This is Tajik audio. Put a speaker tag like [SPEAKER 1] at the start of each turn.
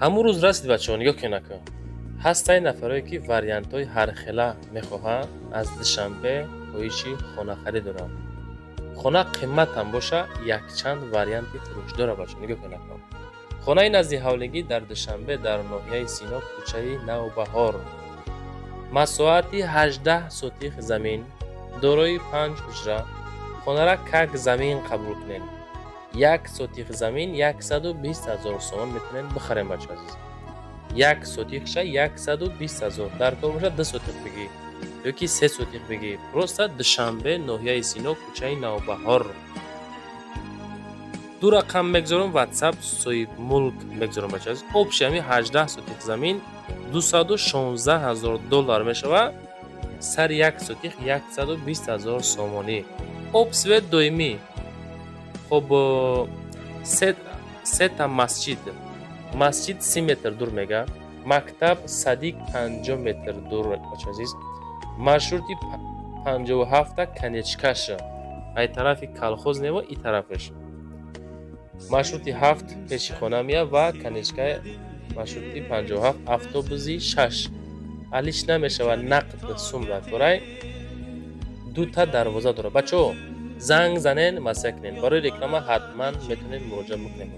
[SPEAKER 1] Ҳамун рӯз расид, бачаҳо, нигоҳ кунед, ака. Ҳастаи нафарое, ки вариантҳои ҳархела мехоҳанд, аз Душанбе хоҳиши хонахарӣ доранд. Хона қиматам боша, якчанд варианти фурӯш дора, бачаҳо, нигоҳ кунед, ака. Хонаи назди ҳавлигӣ дар Душанбе, дар ноҳияи Сино, кӯчаи Навбаҳор, масоҳати 18 сотих замин, дорои панҷ ҳуҷра. Хонара как замин қабул кунед. 1 сотих замин 120 000 сомон метавонед бихарем, бача азиз. 1 сотихша 120 000. Дар кор бошад, 2 сотих бигӣ ёки 3 сотих бигӣ. Просто Душанбе, ноҳияи Сино, кӯчаи Навбаҳор. Ду рақам мегзорам, Ватсап соҳибмулк мегзорам, бача азиз. Общий ҳами 18 сотих замин 216 000 доллар мешавад. Сари 1 сотих 120 000 сомонӣ. Об, свет доимӣ. Хоб, сета масҷид, масҷид 30 метр дур мега, мактаб, садик 50 метр дур, бача азиз. Маршрути 57-та конечкаш ай тарафи Колхоз нево и тарафаш маршрути 7 пеши хона меяд ва конечкаи маршрути 57 автобуси 6 алиш намешавад. Нақд сум дар корай, дута дарвоза дорад. Бачаҳо, занг занен, масъала кунед. Барои реклама ҳатман метавонед муроҷиат бикунед.